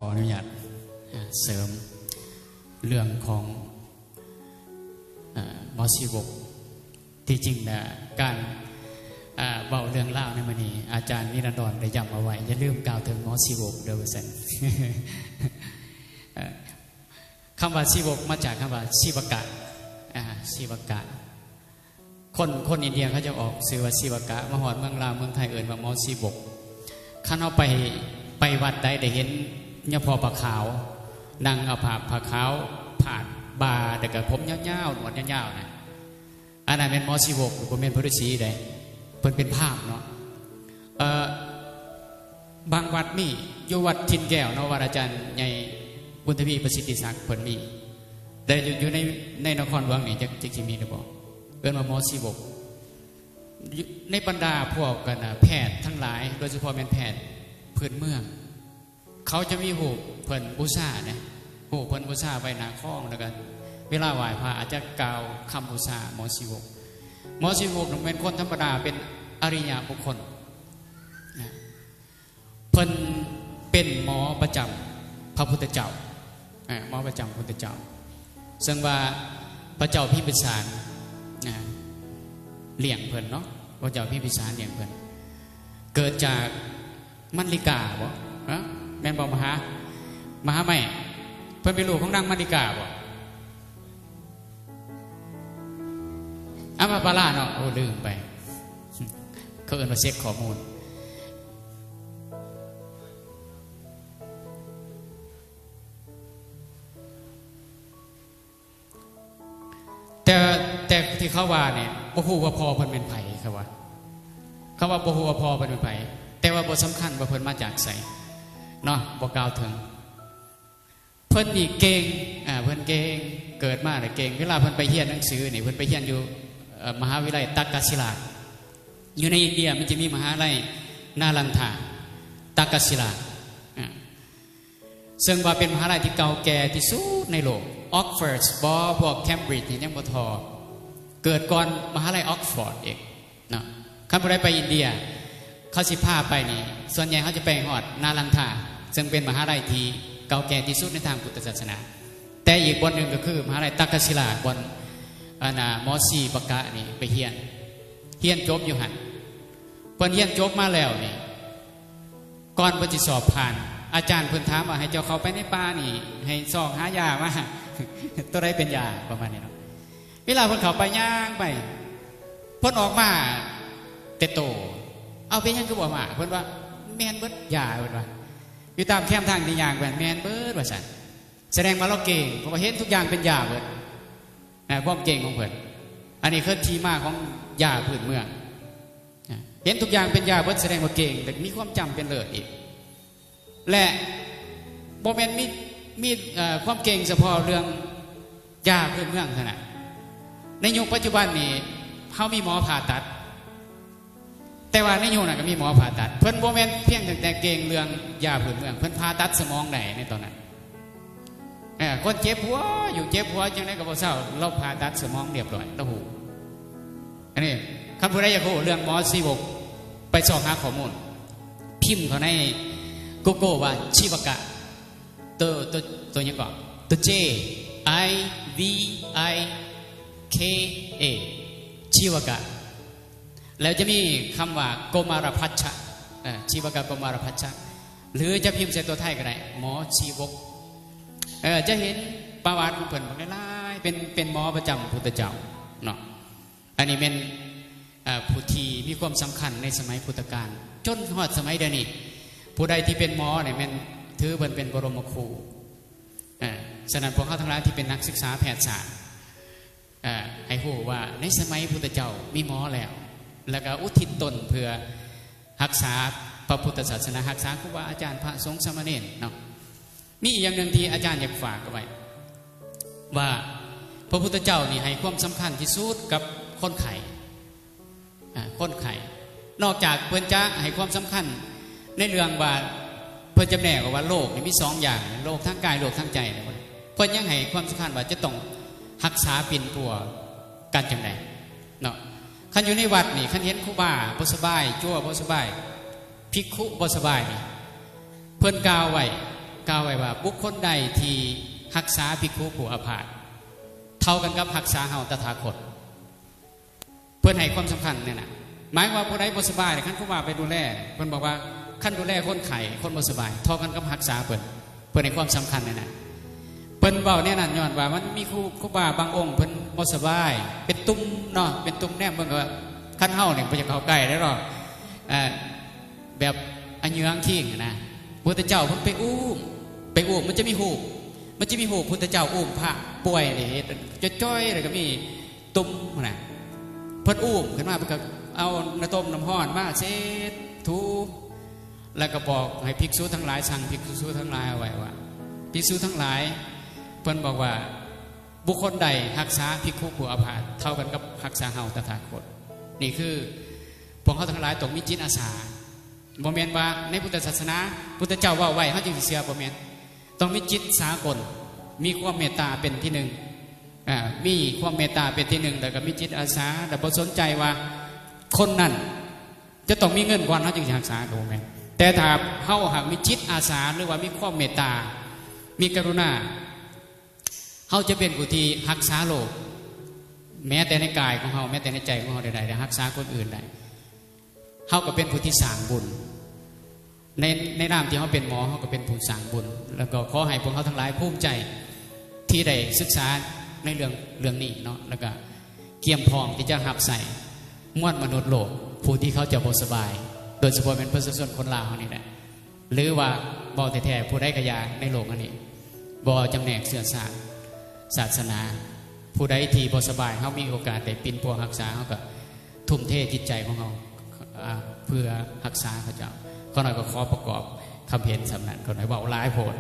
ຂໍອະນຸຍາດເສີມເລື່ອງຂອງ ເອີ ໝໍຊີວົກ. ທີ່ຈິງນະ ການ ເອີ ເວົ້າເລື່ອງລາວໃນມື້ນີ້ ອາຈານນິລັນດອນໄດ້ຢ້ຳເອົາໄວ້ ຢ່າລືມກ່າວເຖິງໝໍຊີວົກເດີວ່າຊັ້ນ. ເອີ ຄຳວ່າຊີວົກມາຈາກຄຳວ່າຊີວະກະ ອາ ຊີວະກະ. ຄົນ ຄົນອິນເດຍເຂົາເຈົ້າອອກຊື່ວ່າຊີວະກະ ມາຮອດເມືອງລາວເມືອງໄທເອີ້ນວ່າໝໍຊີວົກ. ຄັນເຮົາໄປ ໄປວັດໃດໄດ້ເຫັນຍາພໍ່ຜ້າຂາວ ນັ່ງເອົາຜ້າ ຜ້າຂາວພາດບ່າ ແລ້ວກໍຜົມຍາວໆ ໜວດຍາວໆນະ ອັນນັ້ນແມ່ນໝໍຊີວົກ ບໍ່ແມ່ນພະລືສີໃດ ເພິ່ນເປັນພາມເນາະ. ເອີ ບາງວັດມີ ຢູ່ວັດຖິ່ນແກ້ວເນາະ ວັດອາຈານໃຫຍ່ບຸນທະວີ ປະສິດທິສັກ ເພິ່ນມີ ແຕ່ຢູ່ ຢູ່ໃນ ໃນນະຄອນຫຼວງນີ້ ຈັກ ຈັກຊິມີຫຼືບໍ່ ເອີ້ນວ່າໝໍຊີວົກ. ຢູ່ໃນບັນດາພວກ ອັນນະ ແພດທັງຫຼາຍ ໂດຍສະເພາະແມ່ນແພດພື້ນເມືອງ ເຂົາຈະມີຮູບເພິ່ນບູຊາເດ້ ຮູບເພິ່ນບູຊາໄວ້ໜ້າຄອງ ແລ້ວກໍເວລາໄຫວ້ພະອາດຈະກ່າວຄຳບູຊາໝໍຊີວົກ. ໝໍຊີວົກນັ້ນແມ່ນຄົນທຳມະດາ ເປັນອະລິຍະບຸກຄົນນະ ເພິ່ນເປັນໝໍປະຈຳພະພຸດທະເຈົ້າ ເອີ ໝໍປະຈຳພະພຸດທະເຈົ້າ ເຊິ່ງວ່າພະເຈົ້າພິມພິສານນະ ລ້ຽງເພິ່ນເນາະ ພະເຈົ້າພິມພິສານລ້ຽງເພິ່ນ ເກີດຈາກ ມັນລິກາບໍ? ຮະ? ແມ່ນບໍ່ມະຫາ ມະຫາໄມ້? ເພິ່ນເປັນລູກຂອງນາງມັນລິກາບໍ? ອາມາປາລາເນາະ ໂອ້ ລືມໄປ ເຂົາເອີ້ນວ່າເຊັກຂໍ້ມູນ. ແຕ່ ແຕ່ທີ່ເຂົາວ່ານີ້ ບໍ່ຮູ້ວ່າພໍ່ເພິ່ນແມ່ນໃຜ ເຂົາວ່າ ເຂົາວ່າບໍ່ຮູ້ວ່າພໍ່ເພິ່ນແມ່ນໃຜ ແຕ່ວ່າບໍ່ສຳຄັນວ່າເພິ່ນມາຈາກໃສເນາະ ບໍ່ກ່າວເຖິງ. ເພິ່ນນີ້ເກັ່ງ ອາ ເພິ່ນເກັ່ງ ເກີດມາແລ້ວເກັ່ງ. ເວລາເພິ່ນໄປຮຽນໜັງສືນີ້ ເພິ່ນໄປຮຽນຢູ່ ເອີ ມະຫາວິທະຍາໄລຕັກກະສິລາ ຢູ່ໃນອິນເດຍມັນຈະມີມະຫາໄລນາລັນທາ ຕັກກະສິລາ ອາ ເຊິ່ງວ່າເປັນມະຫາໄລທີ່ເກົ່າແກ່ທີ່ສຸດໃນໂລກ. ອອກຟອດບໍ ພວກແຄມບຣິດນີ້ຍັງບໍ່ທໍ່ ເກີດກ່ອນມະຫາໄລອອກຟອດອີກເນາະ. ຄັນຜູ້ໃດໄປອິນເດຍ ເຂົາຊິພາໄປນີ້ ສ່ວນໃຫຍ່ເຮົາຈະໄປຮອດນາລັນທາ ເຊິ່ງເປັນມະຫາໄລທີ່ເກົ່າແກ່ທີ່ສຸດໃນທາງພຸດທະສາສະໜາ. ແຕ່ອີກບ່ອນໜຶ່ງກໍຄືມະຫາໄລຕັກກະສິລາ ບ່ອນ ອັນນະ ໝໍຊີວະກະນີ້ໄປຮຽນ ຮຽນຈົບຢູ່ຫັ້ນ. ເພິ່ນຮຽນຈົບມາແລ້ວນີ້ ກ່ອນເພິ່ນຊິສອບຜ່ານ ອາຈານເພິ່ນຖາມວ່າ ໃຫ້ເຈົ້າເຂົ້າໄປໃນປ່ານີ້ ໃຫ້ຊອກຫາຢາມາ ໂຕໃດເປັນຢາ ປະມານນີ້ເນາະ. ເວລາເພິ່ນເຂົ້າໄປ ຍ່າງໄປ ເພິ່ນອອກມາແຕ່ໂຕ ເອົາ ເປັນຫຍັງຄືບໍ່ມາ? ເພິ່ນວ່າ ແມ່ນເບິດຢາ ເພິ່ນວ່າ ຢູ່ຕາມແຄມທາງທີ່ຍ່າງໄປ ແມ່ນເບິດວ່າຊັ້ນ. ສະແດງວ່າລາວເກັ່ງ ເພາະວ່າເຫັນທຸກຢ່າງເປັນຢາເບິດ ນະ ຄວາມເກັ່ງຂອງເພິ່ນ. ອັນນີ້ຄືທີ່ມາຂອງຢາພື້ນເມືອງ ນະ ເຫັນທຸກຢ່າງເປັນຢາເບິດ ສະແດງວ່າເກັ່ງ ແລະ ມີຄວາມຈຳເປັນເລີດອີກ ແລະ ບໍ່ແມ່ນມີ ມີ ເອີ ຄວາມເກັ່ງສະເພາະເລື່ອງຢາພື້ນເມືອງເທົ່ານັ້ນ. ໃນຍຸກປັດຈຸບັນນີ້ ເຮົາມີໝໍຜ່າຕັດ ແຕ່ວ່າໃນຍຸກນັ້ນກໍມີໝໍຜ່າຕັດ ເພິ່ນບໍ່ແມ່ນພຽງຕັ້ງແຕ່ເກັ່ງເລື່ອງຢາພື້ນເມືອງ ເພິ່ນຜ່າຕັດສະໝອງໄດ້ໃນຕອນນັ້ນ. ເອີ ຄົນເຈັບຫົວຢູ່ ເຈັບຫົວຈັ່ງໃດກໍບໍ່ເຊົາ ລາວຜ່າຕັດສະໝອງລຽບຮ້ອຍ ລາວຮູ້. ອັນນີ້ ຄັນຜູ້ໃດຢາກຮູ້ເລື່ອງໝໍຊີວົກ ໄປຊອກຫາຂໍ້ມູນ ພິມເຂົ້າໃນກູໂກວ່າ ຊີວະກະ ໂຕ ໂຕ ໂຕຫຍັງເກາະ ໂຕ J I V I K A ຊີວະກະ ແລ້ວຈະມີຄຳວ່າ ໂກມາລະພັດຊະ ເອີ ຊີວະກະ ໂກມາລະພັດຊະ ຫຼືຈະພິມໃສ່ຕົວໄທກໍໄດ້ ໝໍຊີວົກ. ເອີ ຈະເຫັນປະຫວັດຂອງເພິ່ນບັກຫຼາຍໆ ເປັນ ເປັນໝໍປະຈຳພຸດທະເຈົ້າເນາະ. ອັນນີ້ແມ່ນ ເອີ ຜູ້ທີ່ມີຄວາມສຳຄັນໃນສະໄໝພຸດທະການ ຈົນຮອດສະໄໝດຽວນີ້ ຜູ້ໃດທີ່ເປັນໝໍນີ້ແມ່ນຖືເພິ່ນເປັນບໍລົມມະຄູ. ເອີ ສະນັ້ນພວກເຮົາທັງຫຼາຍທີ່ເປັນນັກສຶກສາແພດສາດ ເອີ ໃຫ້ຮູ້ວ່າໃນສະໄໝພຸດທະເຈົ້າມີໝໍແລ້ວ ແລ້ວກໍອຸທິດຕົນເພື່ອຮັກສາພະພຸດທະສາສະໜາ ຮັກສາຄູບາອາຈານ ພະສົງສາມະເນນເນາະ. ມີອີກຢ່າງໜຶ່ງທີ່ອາຈານຢາກຝາກເອົາໄວ້ ວ່າພະພຸດທະເຈົ້ານີ້ໃຫ້ຄວາມສຳຄັນທີ່ສຸດກັບຄົນໄຂ້ ອາ ຄົນໄຂ້ ນອກຈາກເພິ່ນຈະໃຫ້ຄວາມສຳຄັນໃນເລື່ອງວ່າ ເພິ່ນຈຳແນກອອກວ່າໂລກນີ້ມີສອງຢ່າງ ໂລກທາງກາຍ ໂລກທາງໃຈ ເພິ່ນຍັງໃຫ້ຄວາມສຳຄັນວ່າຈະຕ້ອງຮັກສາປິ່ນປົວກັນຈັ່ງໃດເນາະ. ຄັນຢູ່ໃນວັດນີ້ ຄັນເຫັນຄູບາບໍ່ສະບາຍ ຈົວບໍ່ສະບາຍ ພິກຂຸບໍ່ສະບາຍນີ້ ເພິ່ນກ່າວໄວ້ ກ່າວໄວ້ວ່າ ບຸກຄົນໃດທີ່ຮັກສາພິກຂຸຜູ້ອາພາດ ເທົ່າກັນກັບຮັກສາເຮົາຕະຖາຄົດ. ເພິ່ນໃຫ້ຄວາມສຳຄັນແນວນັ້ນ. ໝາຍວ່າຜູ້ໃດບໍ່ສະບາຍ ຄັນຄູບາໄປດູແລ ເພິ່ນບອກວ່າ ຄັນດູແລຄົນໄຂ້ ຄົນບໍ່ສະບາຍ ເທົ່າກັນກັບຮັກສາເພິ່ນ. ເພິ່ນໃຫ້ຄວາມສຳຄັນແນວນັ້ນ. ເພິ່ນເວົ້າແນວນັ້ນຍ້ອນວ່າ ມັນມີຄູ ຄູບາບາງອົງເພິ່ນບໍ່ສະບາຍ ເປັນຕຸ່ມເນາະ ເປັນຕຸ່ມ ແນມເບິ່ງກໍວ່າ ຄັນເຮົານີ້ບໍ່ຢາກເຂົ້າໃກ້ເດ້ເນາະ ເອີ ແບບອະເຫຍື້ອງຄີງນະ. ພຸດທະເຈົ້າເພິ່ນໄປອູ້ມ ໄປອູ້ມ ມັນຈະມີຮູບ ມັນຈະມີຮູບພຸດທະເຈົ້າອູ້ມພະປ່ວຍນີ້ ຈ່ອຍໆ ແລ້ວກໍມີຕຸ່ມນະ. ເພິ່ນອູ້ມຂຶ້ນມາ ເພິ່ນກໍເອົານ້ຳຕົ້ມນ້ຳຮ້ອນມາເຊັດຖູ ແລ້ວກໍບອກໃຫ້ພິກສຸທັງຫຼາຍ ສັ່ງພິກສຸທັງຫຼາຍເອົາໄວ້ວ່າ ພິກສຸທັງຫຼາຍ ເພິ່ນບອກວ່າ ບຸກຄົນໃດຮັກສາພິກຂຸຜູ້ອາພາດ ເທົ່າກັນກັບຮັກສາເຮົາຕະຖາຄົດ. ນີ້ຄືພວກເຮົາທັງຫຼາຍຕ້ອງມີຈິດອາສາ. ບໍ່ແມ່ນວ່າໃນພຸດທະສາສະໜາ ພຸດທະເຈົ້າເວົ້າໄວ້ ເຮົາຈຶ່ງຊິເຊື່ອ ບໍ່ແມ່ນ. ຕ້ອງມີຈິດສາກົນ ມີຄວາມເມດຕາເປັນທີໜຶ່ງ ອາ ມີຄວາມເມດຕາເປັນທີໜຶ່ງ ແລ້ວກໍມີຈິດອາສາ ແລ້ວບໍ່ສົນໃຈວ່າຄົນນັ້ນຈະຕ້ອງມີເງິນກ່ອນ ເຮົາຈຶ່ງຊິຮັກສາ ກໍບໍ່ແມ່ນ. ແຕ່ຖ້າເຮົາຫາກມີຈິດອາສາ ຫຼືວ່າມີຄວາມເມດຕາ ມີກະລຸນາ ເຮົາຈະເປັນຜູ້ທີ່ຮັກສາໂລກ ແມ້ແຕ່ໃນກາຍຂອງເຮົາ ແມ້ແຕ່ໃນໃຈຂອງເຮົາໃດໆ ໄດ້ຮັກສາຄົນອື່ນໄດ້. ເຮົາກໍເປັນຜູ້ທີ່ສ້າງບຸນ ໃນ ໃນນາມທີ່ເຮົາເປັນໝໍ ເຮົາກໍເປັນຜູ້ສ້າງບຸນ. ແລ້ວກໍຂໍໃຫ້ພວກເຮົາທັງຫຼາຍພູມໃຈທີ່ໄດ້ສຶກສາໃນເລື່ອງ ເລື່ອງນີ້ເນາະ ແລ້ວກໍກຽມພ້ອມທີ່ຈະຮັບໃຊ້ມວນມະນຸດໂລກ ຜູ້ທີ່ເຂົາເຈົ້າບໍ່ສະບາຍ ໂດຍສະເພາະແມ່ນປະຊາຊົນຄົນລາວເຮົານີ້ແຫຼະ. ຫຼືວ່າເວົ້າແທ້ໆ ຜູ້ໃດກໍຢ່າໃນໂລກອັນນີ້ ບໍ່ຈຳແນກເຊື້ອຊາດ ສາສະໜາ ຜູ້ໃດທີ່ບໍ່ສະບາຍ ເຮົາມີໂອກາດໄດ້ປິ່ນປົວຮັກສາ ເຮົາກໍທຸ່ມເທຈິດໃຈຂອງເຮົາ ອາ ເພື່ອຮັກສາເຂົາເຈົ້າ. ຂ້ານ້ອຍກໍຂໍປະກອບຄຳເຫັນສ່ຳນັ້ນ ຂ້ານ້ອຍເວົ້າຫຼາຍໂພດ.